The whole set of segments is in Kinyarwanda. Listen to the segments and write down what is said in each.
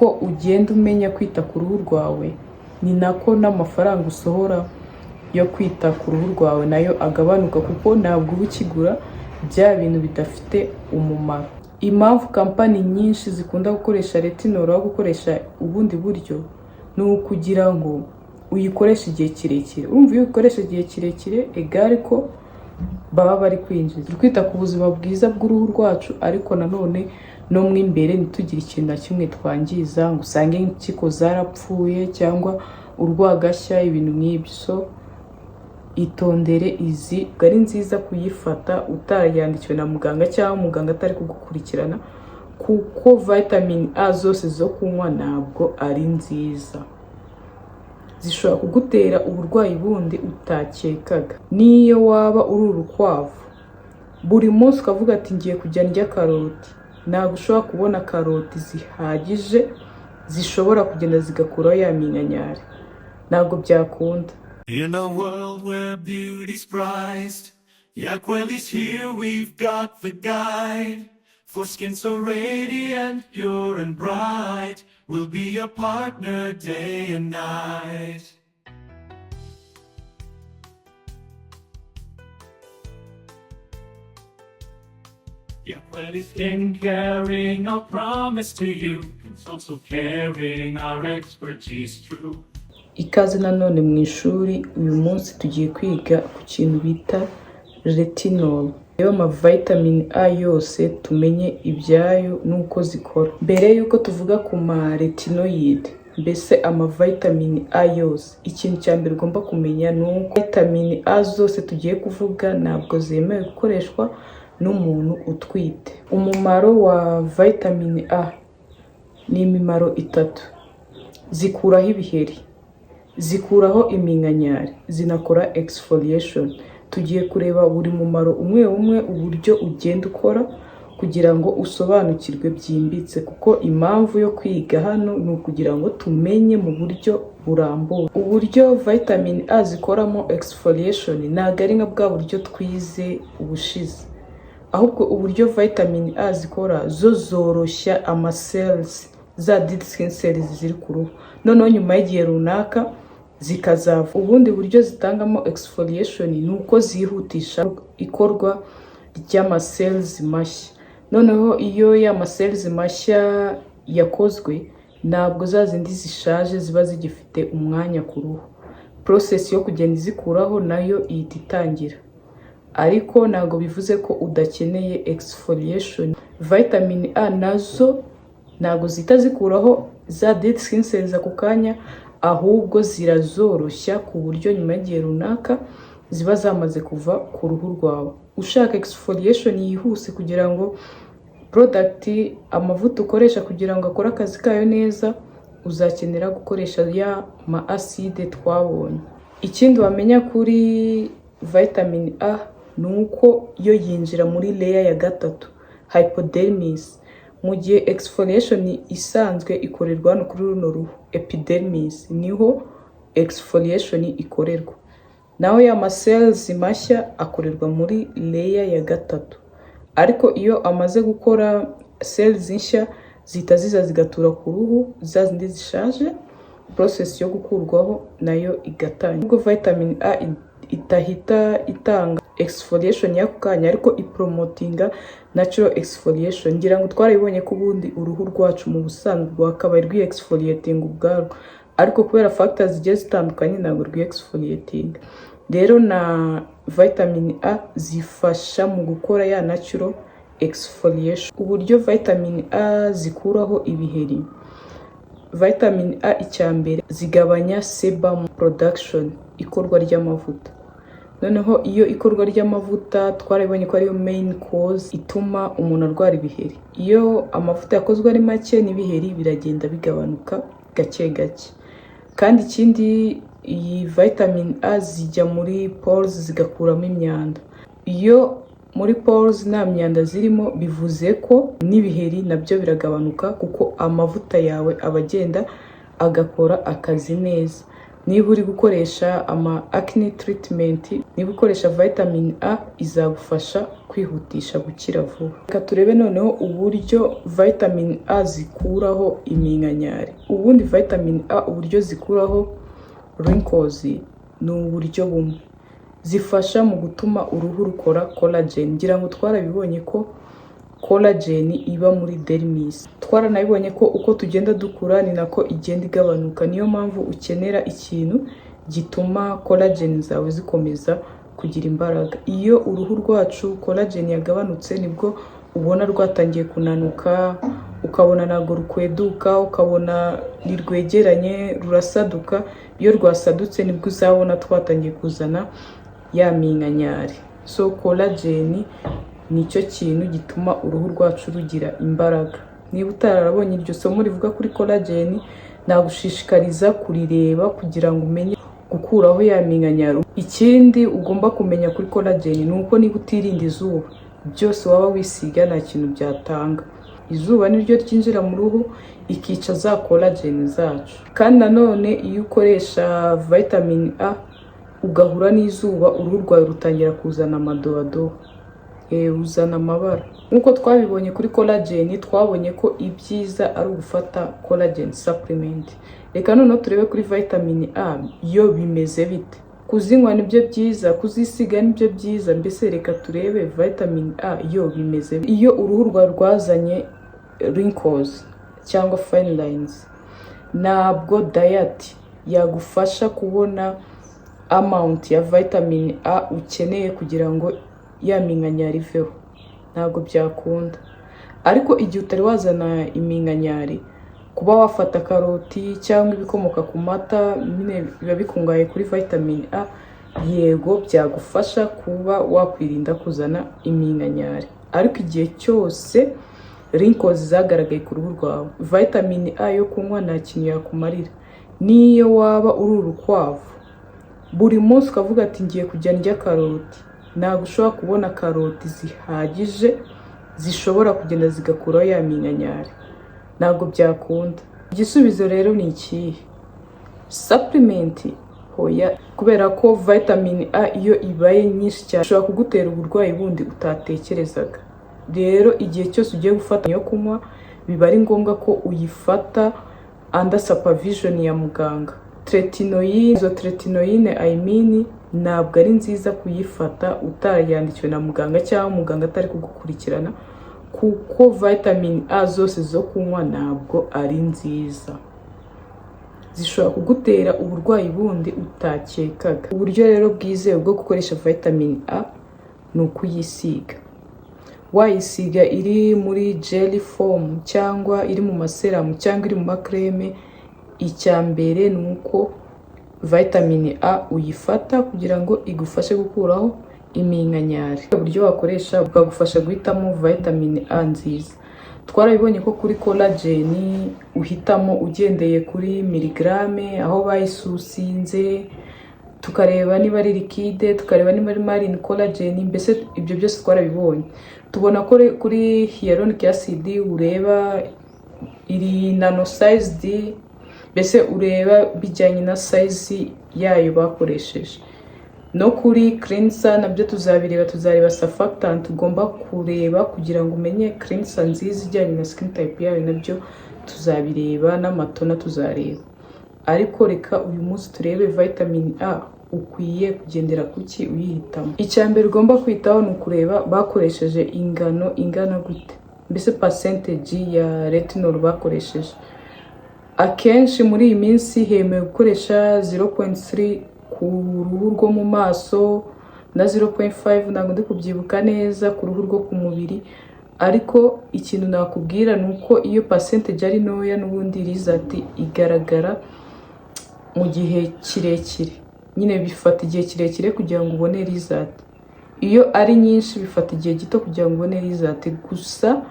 Uko ugenda umenya kwita ku ruhu rwawe, ni nako n'amafaranga usohora yo kwita ku ruhu rwawe nayo agabanuka, kuko ntabwo uba ukigura bya bintu bidafite umumaro. Impamvu kampani nyinshi zikunda gukoresha retinol aho gukoresha ubundi buryo ni ukugira ngo uyikoreshe igihe kirekire. Urumva, iyo uyikoresha igihe kirekire, egare ko baba bari kwinjiza. Turi kwita ku buzima bwiza bw'uruhu rwacu, ariko nanone no mo imbere ntitugire ikintu na kimwe twangiza, ngo usange impyiko zarapfuye cyangwa urwagashya, ibintu nk'ibyo. So itondere izi. Ari nziza kuyifata utayandikiwe na muganga cyangwa muganga atari kugukurikirana, kuko vitamin A zose zo kunywa ntabwo ari nziza, zishobora kugutera uburwayi bundi utakekaga. Niyo waba uri urukwavu, buri munsi ukavuga ati: "Ngiye kujya ndya karoti," ntabwo ushobora kubona karoti zihagije zishobora kugenda zigakuraho ya minkanyari, ntabwo byakunda. In a world where beauty's prized, Yaqueli's here, we've got the guide. For skin so radiant, pure and bright, we'll be your partner day and night. Yaqueli Skin carrying our promise to you, it's also carrying our expertise true. Ikaze nanone mu ishuri. Uyu munsi tugiye kwiga ku kintu bita retinol. Rero ama vitamin A yose tumenye ibyayo n'uko zikora. Mbere y'uko tuvuga ku ma retinoid, mbese ama vitamin A yose, ikintu cya mbere ugomba kumenya ni uko vitamin A zose tugiye kuvuga ntabwo zemewe gukoreshwa n'umuntu utwite. Umumaro wa vitamin A ni imimaro itatu: zikuraho ibiheri, zikuraho iminkanyari, zinakora exfoliation. Tugiye kureba buri mumaro umwe umwe, uburyo ugenda ukora, kugira ngo usobanukirwe byimbitse, kuko impamvu yo kwiga hano ni ukugira ngo tumenye mu buryo burambuye. Uburyo vitamin A zikoramo exfoliation ntabwo ari nka bwa buryo twize ubushize, ahubwo uburyo vitamin A zikora zo zoroshya ama cells, za dead skin cells ziri ku ruhu, noneho nyuma y'igihe runaka zikazava. Ubundi buryo zitangamo exfoliation ni uko zihutisha ikorwa ry'ama cells mashya. Noneho iyo ya ma cells mashya yakozwe, ntabwo za zindi zishaje ziba zigifite umwanya ku ruhu, process yo kugenda izikuraho nayo ihita itangira. Ariko ntabwo bivuze ko udakeneye exfoliation. Vitamin A nazo ntabwo zihita zikuraho za dead skin cells ako kanya, ahubwo zirazoroshya ku buryo nyuma y'igihe runaka ziba zamaze kuva ku ruhu rwawe. Ushaka exfoliation yihuse kugira ngo product, amavuta ukoresha, kugira ngo akore akazi kayo neza, uzakenera gukoresha ya ma acide twabonye. Ikindi wamenya kuri vitamin A ni uko yo yinjira muri layer ya gatatu, hypodermis, mu gihe exfoliation isanzwe ikorerwa hano kuri runo ruhu, epidermis, niho exfoliation ikorerwa. Naho ya ma cells mashya akorerwa muri layer ya gatatu. Ariko iyo amaze gukora cells nshya, zihita ziza zigatura ku ruhu, za zindi zishaje process yo gukurwaho nayo igatangira. Ubwo vitamin A itahita itanga exfoliation y'ako kanya, ariko ipromotinga natural exfoliation. Ngira ngo twarabibonye ko ubundi uruhu rwacu mu busanzwe rwakabaye rwi-exfoliating ubwarwo, ariko kubera factors zigiye zitandukanye ntabwo rwi-exfoliating. Rero na vitamin A zifasha mu gukora ya natural exfoliation. Uburyo vitamin A zikuraho ibiheri: vitamin A, icya mbere, zigabanya sebum production, ikorwa ry'amavuta. Noneho iyo ikorwa ry'amavuta, twarabibonye ko ariyo main cause ituma umuntu arwara ibiheri. Iyo amavuta yakozwe ari make, n'ibiheri biragenda bigabanuka gake gake. Kandi ikindi, iyi vitamin A zijya muri pores zigakuramo imyanda. Iyo muri pores nta myanda zirimo, bivuze ko n'ibiheri nabyo biragabanuka, kuko amavuta yawe aba agenda agakora akazi neza. Niba uri gukoresha ama acne treatment, niba ukoresha vitamin A, izagufasha kwihutisha gukira vuba. Reka turebe noneho uburyo vitamin A zikuraho iminkanyari. Ubundi vitamin A, uburyo zikuraho wrinkles ni uburyo bumwe: zifasha mu gutuma uruhu rukora collagen. Ngira ngo twarabibonye ko collagen iba muri dermis. Twaranabibonye ko uko tugenda dukura ni nako igenda igabanuka. Niyo mpamvu ukenera ikintu gituma collagen zawe zikomeza kugira imbaraga. Iyo uruhu rwacu collagen yagabanutse, nibwo ubona rwatangiye kunanuka, ukabona ntabwo rukweduka, ukabona ntirwegeranye, rurasaduka. Iyo rwasadutse nibwo uzabona twatangiye kuzana ya minkanyari. So collagen nicyo kintu gituma uruhu rwacu rugira imbaraga. Niba utararabonye iryo somo rivuga kuri collagen, nagushishikariza kurireba kugira ngo umenye gukuraho ya minkanyari. Ikindi ugomba kumenya kuri collagen ni uko niba utirinda izuba, byose waba wisiga nta kintu byatanga. Izuba niryo ryinjira mu ruhu ikica za collagen zacu. Kandi nanone iyo ukoresha vitamin A ugahura n'izuba, uruhu rwawe rutangira kuzana amadowadowa, uzana amabara. Nk'uko twabibonye kuri collagen, twabonye ko ibyiza ari ugufata collagen supplement. Reka noneho turebe kuri vitamin A yo bimeze bite. Kuzinywa nibyo byiza, kuzisiga nibyo byiza? Mbese reka turebe vitamin A yo bimeze bite. Iyo uruhu rwawe rwazanye wrinkles cyangwa fine lines, ntabwo diet yagufasha kubona amount ya vitamin A ukeneye kugira ngo ya minkanyari iveho. Ntabwo byakunda. Ariko igihe utari wazana iminkanyari, kuba wafata karoti cyangwa ibikomoka ku mata, nyine biba bikungahaye kuri vitamin A, yego, byagufasha kuba wakwirinda kuzana iminkanyari. Ariko igihe cyose wrinkles zagaragaye ku ruhu rwawe, vitamin A yo kunywa nta kintu yakumarira. Niyo waba uri urukwavu, buri munsi ukavuga ati: "Ngiye kujya ndya karoti", ntabwo ushobora kubona karoti zihagije zishobora kugenda zigakuraho ya minkanyari. Ntabwo byakunda. Igisubizo rero ni ikihe? Supplement? Hoya, kubera ko vitamin A iyo ibaye nyinshi cyane ishobora kugutera uburwayi bundi utatekerezaga. Rero igihe cyose ugiye gufata iyo kunywa, biba ari ngombwa ko uyifata under supervision ya muganga. Tretinoin, izo tretinoin I mean, ntabwo ari nziza kuyifata utayandikiwe na muganga cyangwa muganga atari kugukurikirana, kuko vitamin A zose zo kunywa ntabwo ari nziza, zishobora kugutera uburwayi bundi utakekaga. Uburyo rero bwizewe bwo gukoresha vitamin A ni ukuyisiga. Wayisiga iri muri jelly form cyangwa iri mu ma serum cyangwa iri mu ma crème, icya mbere ni uko vitamin A uyifata kugira ngo igufashe gukuraho iminkanyari. Uburyo wakoresha bukagufasha guhitamo vitamin A nziza, twarabibonye ko kuri collagen uhitamo ugendeye kuri miligrame, aho bayisusinze, tukareba niba ari liquide, tukareba niba ari marine collagen. Mbese ibyo byose twarabibonye. Tubona ko kuri hyaluronic acid ureba iri nano sized, mbese ureba bijyanye na size yayo bakoresheje. No kuri cleanser nabyo tuzabireba, tuzareba surfactant ugomba kureba kugira ngo umenye cleanser nziza ijyanye na skin type yayo. Nabyo tuzabireba, n'ama toner tuzareba. Ariko reka uyu munsi turebe vitamin A ukwiye kugendera kuki uyihitamo. Icya mbere ugomba kwitaho ni ukureba bakoresheje ingano ingana gute, mbese percentage ya retinol bakoresheje. Akenshi muri iyi minsi hemewe gukoresha 0.3 ku ruhu rwo mu maso na 0.5, ntabwo ndi kubyibuka neza, ku ruhu rwo ku mubiri. Ariko ikintu nakubwira ni uko iyo percentage ari ntoya, n'ubundi result igaragara mu gihe kirekire. Nyine bifata igihe kirekire kugira ngo ubone result. Iyo ari nyinshi bifata igihe gito kugira ngo ubone result. Gusa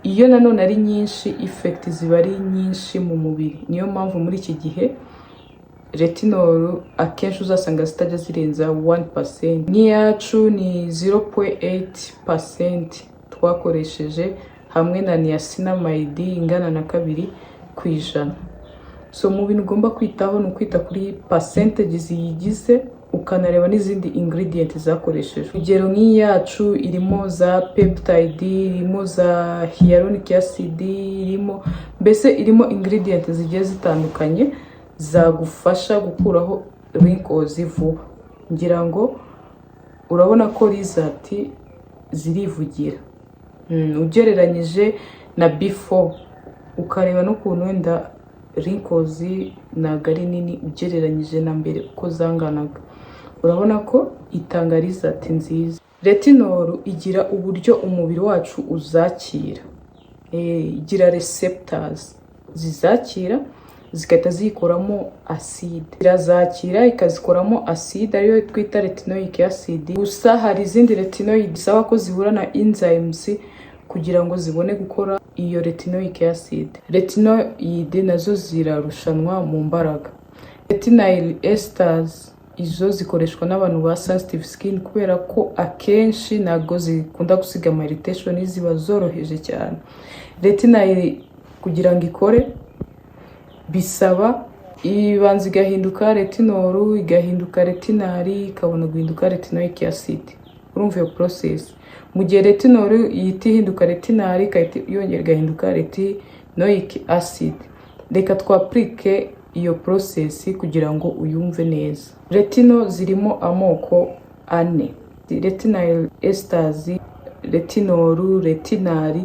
iyo nanone ari nyinshi, effect ziba ari nyinshi mu mubiri. Niyo mpamvu muri iki gihe retinol akenshi uzasanga zitajya zirenza 1%. Nk'iyacu ni 0.8% twakoresheje, hamwe na niacinamide ingana na 2%. So mu bintu ugomba kwitaho ni ukwita kuri percentage ziyigize, ukanareba n'izindi ingredient zakoreshejwe. Urugero, nk'iyi yacu irimo za peptide, irimo za hyaluronic acid, irimo mbese irimo ingredient zigiye zitandukanye zagufasha gukuraho wrinkles vuba. Ngira ngo urabona ko result zirivugira. Ugereranyije na before, ukareba n'ukuntu wenda wrinkles ntabwo ari nini ugereranyije na mbere uko zanganaga, urabona ko itanga result nziza. Retinol igira uburyo umubiri wacu uzakira. Igira receptors zizakira, zigahita ziyikoramo acide. Irazakira ikazikoramo acide, ariyo twita retinoic acid. Gusa hari izindi retinoid zisaba ko zihura na enzymes kugira ngo zibone gukora iyo retinoic acid. Retinoid nazo zirarushanwa mu mbaraga. Retinyl esters, izo zikoreshwa n'abantu ba sensitive skin kubera ko akenshi ntabwo zikunda gusiga ama irritation, ziba zoroheje cyane. Retinal kugira ngo ikore bisaba ibanza igahinduka retinol, igahinduka retinal, ikabona guhinduka retinoic acid. Urumva iyo process? Mu gihe retinol ihita ihinduka retinal, igahita yongera igahinduka retinoic acid. Reka twapurike iyo process kugira ngo uyumve neza. Retinol zirimo amoko ane: retinyl esters, retinol, retinal,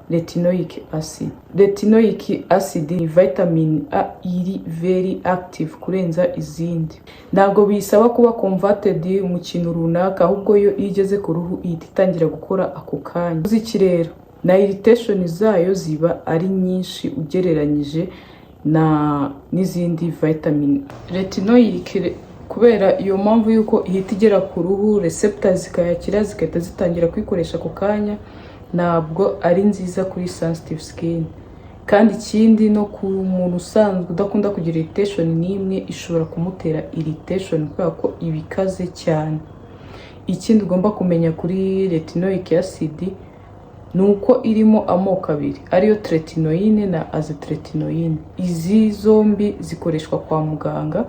retinoic acid. Retinoic acid ni vitamin A iri very active kurenza izindi. Ntabwo bisaba kuba converted mu kintu runaka, ahubwo yo iyo igeze ku ruhu ihita itangira gukora ako kanya. Iki rero na irritation zayo ziba ari nyinshi ugereranyije na n'izindi vitamin. Retinoic, kubera iyo mpamvu y'uko ihita igera ku ruhu, receptors zikayakira, zigahita zitangira kuyikoresha ako kanya, ntabwo ari nziza kuri sensitive skin. Kandi ikindi, no ku muntu usanzwe udakunda kugira irritation n'imwe, ishobora kumutera irritation kubera ko iba ikaze cyane. Ikindi ugomba kumenya kuri retinoic acid ni uko irimo amoko abiri, ariyo tretinoin na isotretinoin. Izi zombi zikoreshwa kwa muganga.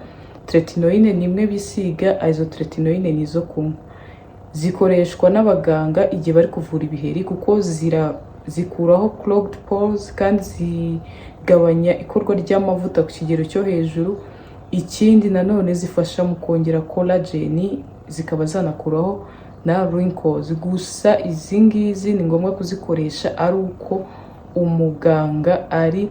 Tretinoin ni imwe bisiga, isotretinoin ni izo kunywa. Zikoreshwa n'abaganga igihe bari kuvura ibiheri kuko zikuraho clogged pores kandi zigabanya ikorwa ry'amavuta ku kigero cyo hejuru. Ikindi nanone, zifasha mu kongera collagen, zikaba zanakuraho na wrinkles. Gusa izi ngizi ni ngombwa kuzikoresha ari uko umuganga ari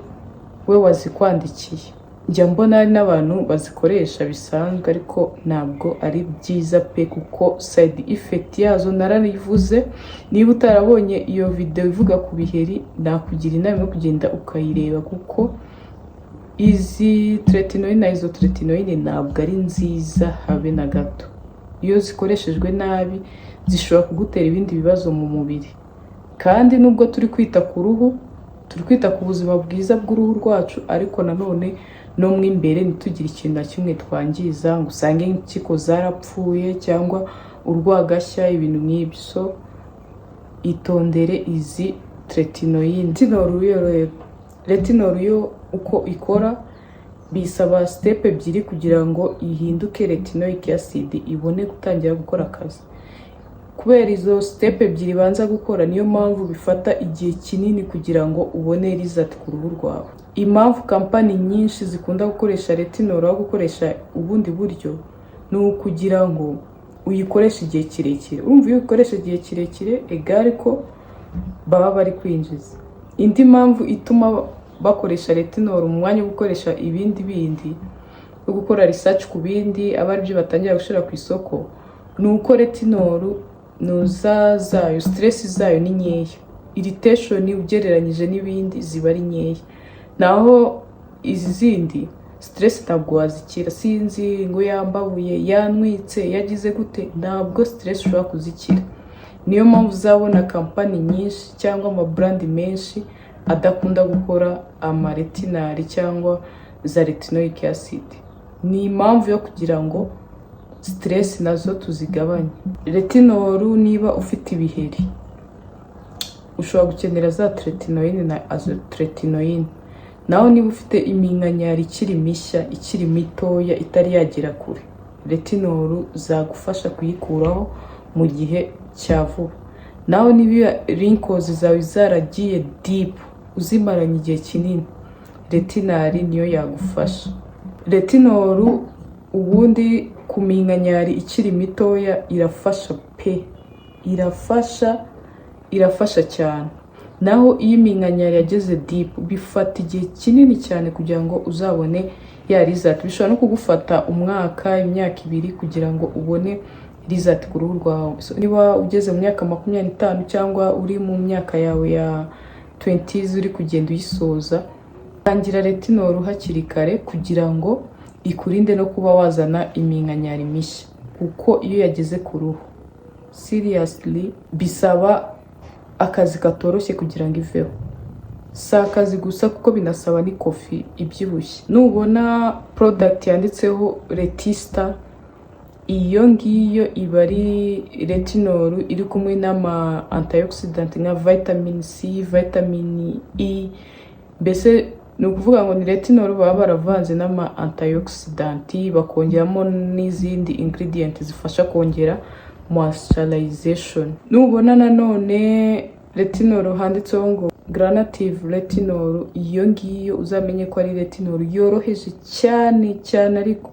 we wazikwandikiye. Njya mbona hari n'abantu bazikoresha bisanzwe, ariko ntabwo ari byiza pe, kuko side effect yazo nararivuze. Niba utarabonye iyo video ivuga ku biheri, nakugira inama yo kugenda ukayireba, kuko izi tretinoin na isotretinoin ntabwo ari nziza habe na gato. Iyo zikoreshejwe nabi zishobora kugutera ibindi bibazo mu mubiri. Kandi nubwo turi kwita ku ruhu, turi kwita ku buzima bwiza bw'uruhu rwacu, ariko nanone no mo imbere ntitugire ikintu na kimwe twangiza ngo usange impyiko zarapfuye cyangwa urwagashya, ibintu nk'ibyo. So itondere izi tretinoin. Retinol yo rero, retinol yo uko ikora, bisaba step ebyiri kugira ngo ihinduke retinoic acid, ibone gutangira gukora akazi. Kubera izo step ebyiri ibanza gukora, niyo mpamvu bifata igihe kinini kugira ngo ubone result ku ruhu rwawe. Impamvu kampani nyinshi zikunda gukoresha retinol aho gukoresha ubundi buryo ni ukugira ngo uyikoreshe igihe kirekire. Urumva, iyo uyikoresha igihe kirekire, egare ko baba bari kwinjiza. Indi mpamvu ituma bakoresha retinol mu mwanya wo gukoresha ibindi bindi, wo gukora research ku bindi aba aribyo batangira gushyira ku isoko, ni uko retinol nuza zayo, stress zayo ni nkeya, irritation ugereranyije n'ibindi ziba ari nkeya. Naho izi zindi, stress ntabwo wazikira. Sinzi ngo yambabuye, yantwitse, yagize gute, ntabwo stress ushobora kuzikira. Niyo mpamvu uzabona kampani nyinshi cyangwa ama brand menshi adakunda gukora ama retinal cyangwa za retinoic acid. Ni impamvu yo kugira ngo stress nazo tuzigabanye. Retinol, niba ufite ibiheri, ushobora gukenera za tretinoin na isotretinoin. Naho niba ufite iminkanyari ikiri mishya, ikiri mitoya, itari yagera kure, retinol zagufasha kuyikuraho mu gihe cya vuba. Naho niba wrinkles zawe zaragiye deep, uzimaranye igihe kinini, retinal niyo yagufasha. Retinol ubundi ku minkanyari ikiri mitoya irafasha pe, irafasha, irafasha cyane. Naho iyo iminkanyari yageze deep, bifata igihe kinini cyane kugira ngo uzabone ya result. Bishobora no kugufata umwaka, imyaka 2 kugira ngo ubone result ku ruhu rwawe. So, niba ugeze mu myaka 25 cyangwa uri mu myaka yawe ya 20s uri kugenda uyisoza, tangira retinol hakiri kare kugira ngo ikurinde no kuba wazana iminkanyari mishya, kuko iyo yageze ku ruhu, seriously, bisaba akazi katoroshye kugira ngo iveho. Si akazi gusa, kuko binasaba n'ikofi ibyibushye. Nubona product yanditseho Retista, iyo ngiyo iba ari retinol iri kumwe n'ama antioxidant nka vitamin C, vitamin E. Mbese ni ukuvuga ngo ni retinol baba baravanze n'ama antioxidant, bakongeramo n'izindi ingredient zifasha kongera moisturization. Nubona nanone retinol handitseho ngo Granactive Retinol, iyo ngiyo uzamenye ko ari retinol yoroheje cyane cyane, ariko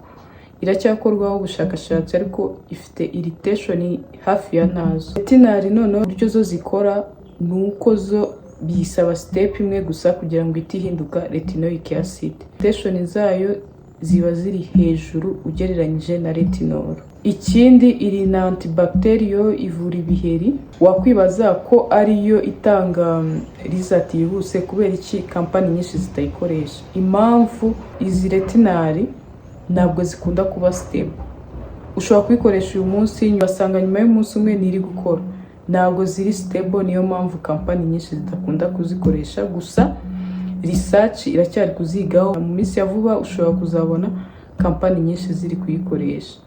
iracyakorwaho ubushakashatsi, ariko ifite irritation hafi ya ntazo. Retinal noneho uburyo zo zikora ni uko zo bisaba step imwe gusa kugira ngo ihite ihinduka retinoic acid. Irritation zayo ziba ziri hejuru ugereranyije na retinol. Ikindi, iri na antibacterial, ivura ibiheri. Wakwibaza ko ariyo itanga result yihuse, kubera iki kampani nyinshi zitayikoresha? Impamvu, izi retinal ntabwo zikunda kuba stable. Ushobora kuyikoresha uyu munsi, ugasanga nyuma y'umunsi umwe ntiri gukora. Ntabwo ziri stable, niyo mpamvu kampani nyinshi zidakunda kuzikoresha. Gusa research iracyari kuzigaho, mu minsi ya vuba ushobora kuzabona kampani nyinshi ziri kuyikoresha.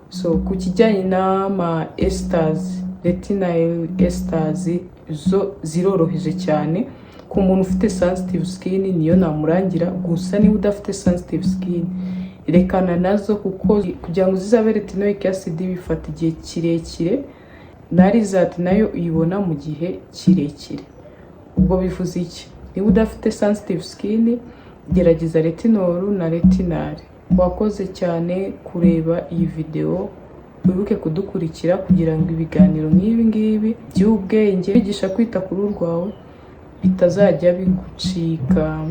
So ku kijyanye n'ama esters, retinyl esters zo ziroroheje cyane. Ku muntu ufite sensitive skin niyo namurangira. Gusa niba udafite sensitive skin, rekana nazo, kuko kugira ngo zizabe retinoic acid bifata igihe kirekire, na result nayo uyibona mu gihe kirekire. Ubwo bivuze iki? Niba udafite sensitive skin, gerageza retinol na retinal. Wakoze cyane kureba iyi video. Wibuke kudukurikira kugira ngo ibiganiro nk'ibi ngibi by'ubwenge bigisha kwita ku ruhu rwawe bitazajya bigucika.